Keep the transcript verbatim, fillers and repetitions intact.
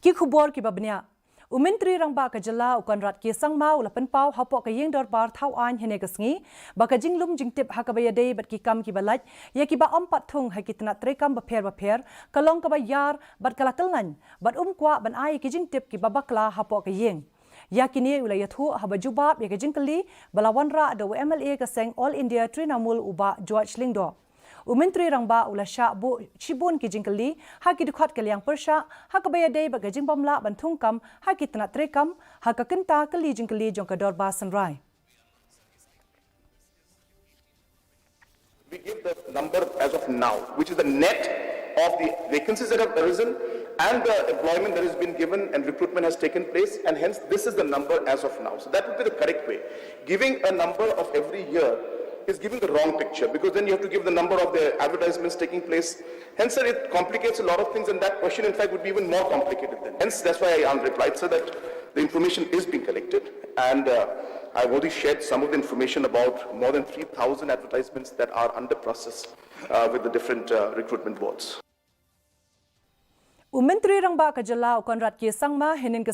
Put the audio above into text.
Ki khubor kiba bniah. U Myntri Rangbah ka Jylla u Conrad K Sangma u la pynpaw hapoh ka Ïing Dorbar Thawaiñ hynne ka sngi ba ka jinglum jingtip ha kaba ïadei bad ki kam kiba lait ïa kiba ym pat thung ha ki tnat treikam bapher bapher ka long kaba ïar bad ka la kylleiñ bad um kwah ban ai ïa ki jingtip kiba bakla hapoh ka ïing. Ïa kine u la ïathuh haba jubab ïa ka jingkylli ba la wanrah da u M L A ka seng All India Trinamool u Bah George Lyngdoh. U Myntri Rangbah u la shah buh shibun ki jingkylli ha ki dkhot ka liang pyrshah ha kaba ïadei bad ka jingbymlah ban thung kam ha ki tnat treikam ha ka kynta kylli jingkylli jong ka Dorbar Synrai. We give the number as of now, which is the net of the vacancies that have arisen and the employment that has been given and recruitment has taken place, and hence this is the number as of now. So that would be the correct way. Giving a number of every year is giving the wrong picture, because then you have to give the number of the advertisements taking place. Hence, sir, it complicates a lot of things, and that question, in fact, would be even more complicated then. Hence, that's why I replied, sir, that the information is being collected, and uh, I've already shared some of the information about more than three thousand advertisements that are under process uh, with the different uh, recruitment boards. U Myntri Rangbah ka Jylla u Conrad K Sangma hynnin ka